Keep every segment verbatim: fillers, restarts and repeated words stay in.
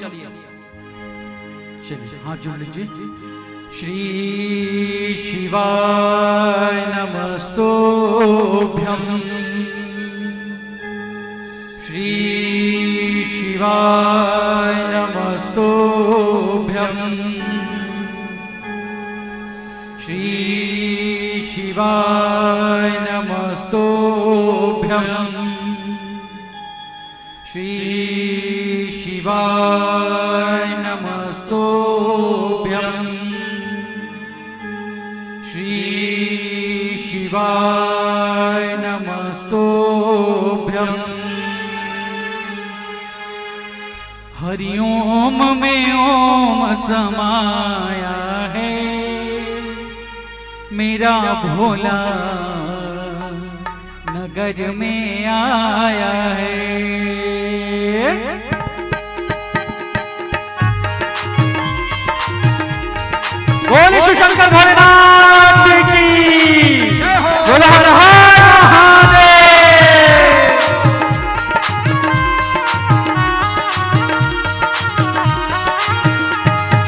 चलिए। चलिए, हाथ जोड़ लीजिए। श्री शिवाय नमस्तोभ्यम। श्री शिवाय नमस्तोभ्यम। श्री शिवाय नमस्तोभ्यम। श्री शिवाय नमस्तोभ्यम। श्री शिवाय नमस्तोभ्यम। हरिओम में ओम समाया है मेरा भोला, नगर में आया है। बोले शिव शंकर भोलेनाथ की। बोला हर हर महादेव।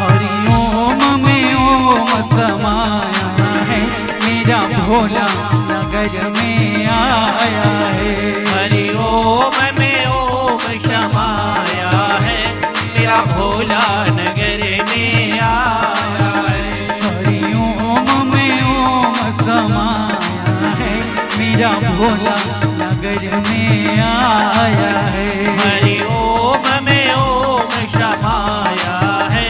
हरि ओम में ओम समाया है, मेरा भोला नगर में आया है। हरि ओम में ओम समाया है, मेरा भोला नगर में आया है। हरि ओम में ओम समाया है, मेरा भोला नगर में आया है। हरि ओम में ओम समाया है,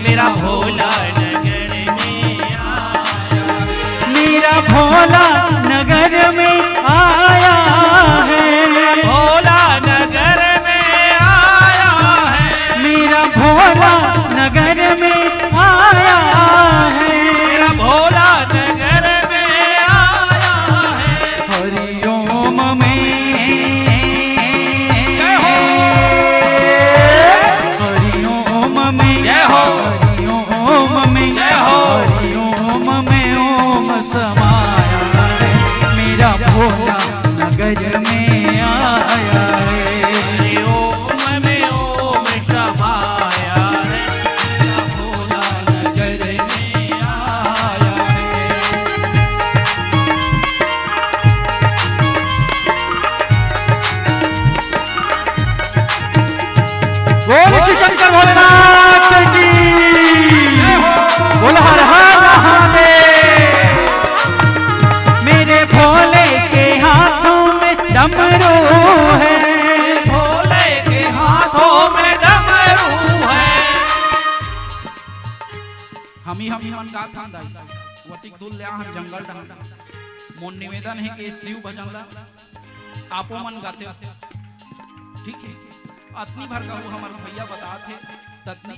मेरा भोला नगर में आया है। मेरा भोला नगर में आया है। भोला नगर में आया है। मेरा भोला नगर में आया है। मेरा भोला नगर में आया है। हरि ओम में। जय हो। हरि ओम में। जय हो। हरि ओम में। जय हो। हरि ओम में ओम समाया है, मेरा भोला नगर में आया है। हरि ओम में ओम समाया है, मेरा भोला नगर में आया है। बोल शिव शंकर भोलेनाथ की। बोल हर हर महादेव। मेरे भोले के हाथों में डमरू है। भोले के हाथों में डमरू है। हमी हमी मन गाथन दाई, वतिक दूर ले आहन जंगल डहन। मोर निवेदन है कि शिव भजन ला आपो मन गाते, ठीक है? अतनी भर कहूँ हमर भैया बतात हे, ततनी।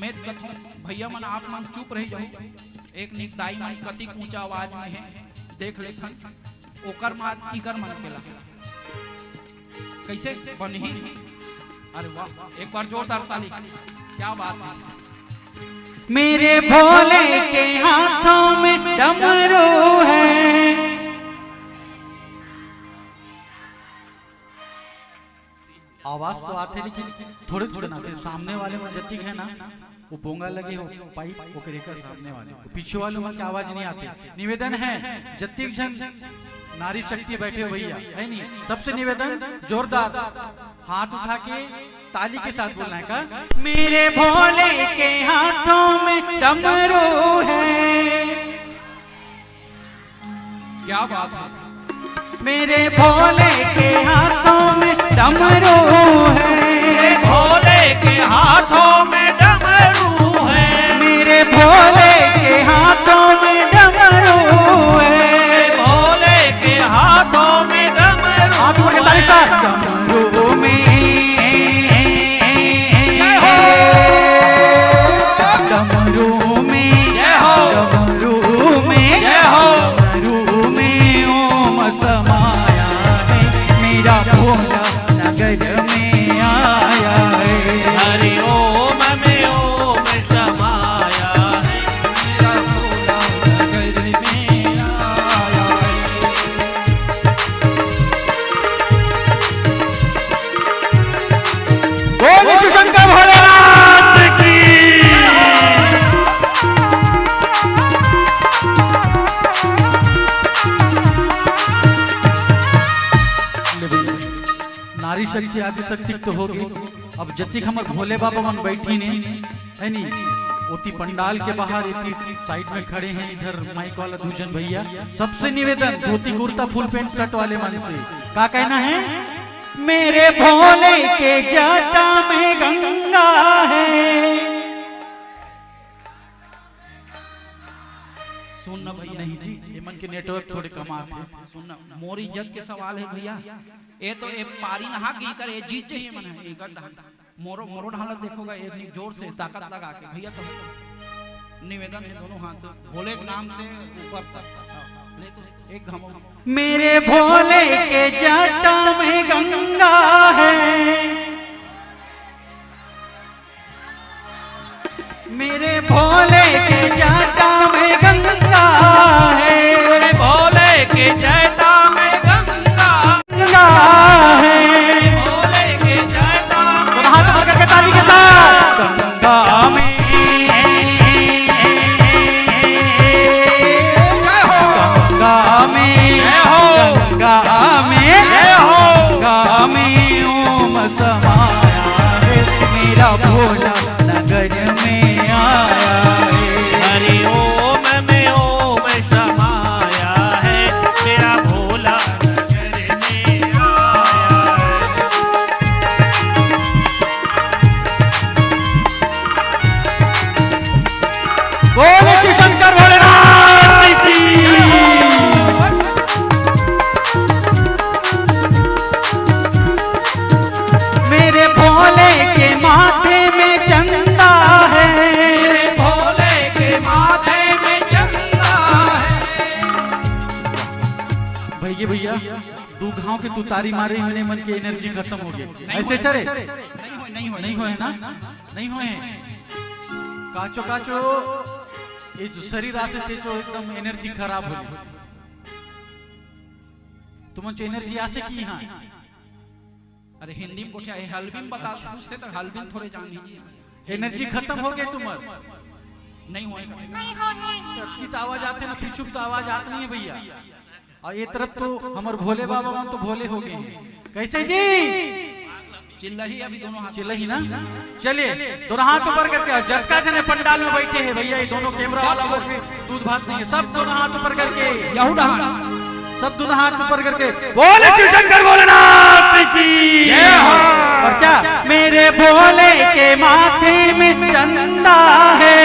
मैं कथों भैया मन, आप मन चुप रही जाहू। एक निक दाई मन कतिक ऊंचा आवाज में है, देख लेथन। ओकर मात इकर मन के ला। कैसे बनही? अरे वाह, एक बार जोरदार ताली। क्या बात है। मेरे भोले के हाथों में डमरू है। आवाज तो आथे, लेकिन थोड़े थोड़े ना आथे। सामने वाले में जतिक है ना, वो पोंगा लगे हो पाइप, ओकरे कर सामने वाले, वो पीछे वाले मन के आवाज नहीं आते। निवेदन है, जतिक जन नारी शक्ति बैठे हो भैया, है नहीं, सबसे निवेदन जोरदार हाथ उठा के ताली के साथ बोलना है का। मेरे भोले के हाथों में डमरू है। क्या बात है। मेरे भोले के हाथों में डमरू है। मेरे भोले के हाथों में डमरू है। मेरे भोले के हाथों में डमरू है। मेरे भोले के हाथों में डमरू। आप लोग ताली साथ। डमरू में। जय हो। डमरू में। जय हो। डमरू में। जय हो। डमरू में ओम समाया है, मेरा भोला नगर में आया है। शक्ति तो होगी। अब जतिक हमर भोले बाबा मन बैठी ने, है नी, ओती पंडाल के बाहर, एती साइड में खड़े हैं इधर माइक वाला दू झन भैया। सबसे निवेदन, धोती कुर्ता फुल पैंट शर्ट वाले मन से का कहना है? मेरे भोले के जटा में गंगा है। सुन ना भैया। नहीं जी, एमन के नेटवर्क थोड़े कम आथे। सुन ना, मोर इज्जत के सवाल है भैया। ए तो ए पारी नहा के कर, ए जीत जाइए मन है, एकर डहान। मोरो, मोरो ढालत देखोगा, एक जोर से ताकत लगा के। भैया तो निवेदन है, दोनों हाथ भोले के नाम से ऊपर तक। ले तो एक घमंड। मेरे भोले के जटा में गंगा है, मेरे भोले के जटा में गंगा है, मेरे भोले के जटा में गंगा गंगा है। भोले के जटा में तो हाथ पकड़ के ताली के साथ। गंगा में, जय हो। गंगा में, जय हो। गंगा में, जय हो। गंगा में ओम समाया है, मेरा भोला नगर में आया है। हरि ओम में ओम समाया है, मेरा भोला नगर में आया है। बोल शिव शंकर भोलेनाथ की। मेरे भोले के माथे में चंदा है, मेरे भोले के माथे में चंदा है। भैया, भैया, दू घाव के तुतारी मारे, इमन के एनर्जी खत्म हो गई। ऐसे चले? नहीं होय, नहीं होय। नहीं होय ना? नहीं होय। काचो, काचो, ये जो शरीर आसे ते जो एकदम एनर्जी खराब हो गई। तुमन जो एनर्जी आसे की हाँ। अरे हिंदी में गोठिया है, हल्बी में बता, पूछते तो हल्बी में थोड़े जान लीजिए। एनर्जी खत्म हो गई तुम्हार। नहीं होय। नहीं होय। अबकी तो आवाज आते ना, पीछू तो आवाज आत नहीं है भैया। और ये तरफ तो हमर भोले बाबा मन तो भोले हो गए हैं। कैसे जी? चिल्लाही अभी दोनों हाथ। चिल्लाही ना? चलिए, दोनों हाथ ऊपर करके, और जतका जने पंडाल में बैठे हैं भैया, ये दोनों कैमरा वाला लोग भी दूध भात नहीं है, सब दोनों हाथ ऊपर करके। यहू डहान। सब दोनों हाथ ऊपर करके बोले शिव शंकर भोलेनाथ की। जय हो। और क्या? मेरे भोले के माथे में चंदा है।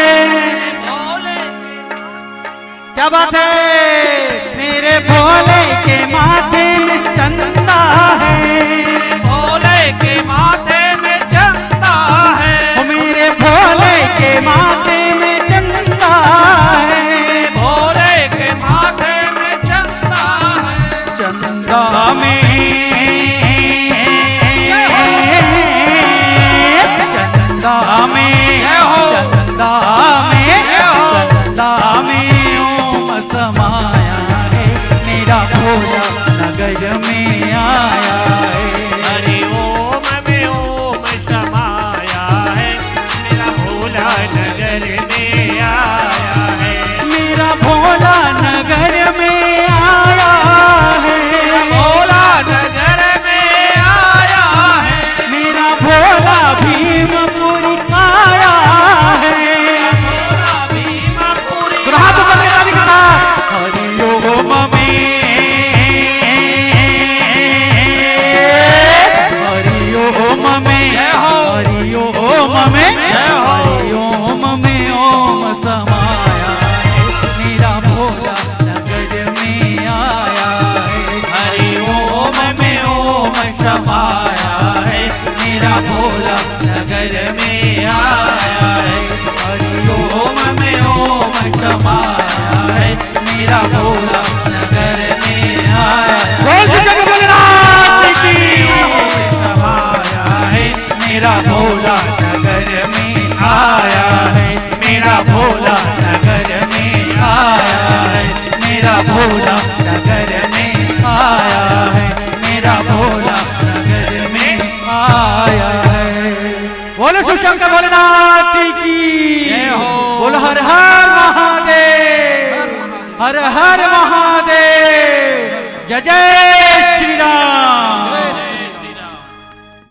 क्या बात है? मेरे भोले के माथे में चंदा है। भोले के माथे में चंदा है। ओ मेरे भोले के माथे में चंदा है। भोले के माथे में चंदा है। चंदा में, जय हो। चंदा में, जय हो। चंदा में, जय हो। चंदा में ओम समाया है, मेरा भोला नगर में आया है। हरि ओम में ओम समाया है, मेरा भोला नगर में आया है। मेरा भोला नगर में आया है। मेरा भोला नगर में आया है। मेरा भोला भीमपुरी आया है। मेरा भोला भीमपुरी। दोनों हाथ ऊपर के ताली के साथ। हरि ओम में, हरि ओम में, जय हो। हरि ओम में, जय हो। हरि ओम में ओम समाया है, मेरा भोला नगर में आया है। हरि ओम में ओम समाया है, मेरा भोला नगर में आया है। हरि ओम में ओम समाया है, मेरा भोला नगर में आया है। बोल शंकर भोलेनाथ की। समाया है, मेरा भोला नगर में आया है। मेरा भोला नगर में आया है। मेरा भोला नगर में आया है। मेरा भोला नगर में आया है। बोलो शिव शंकर भोलेनाथ की। जय हो। बोलो हर हर महादेव। हर हर महादेव। जय जय श्री राम।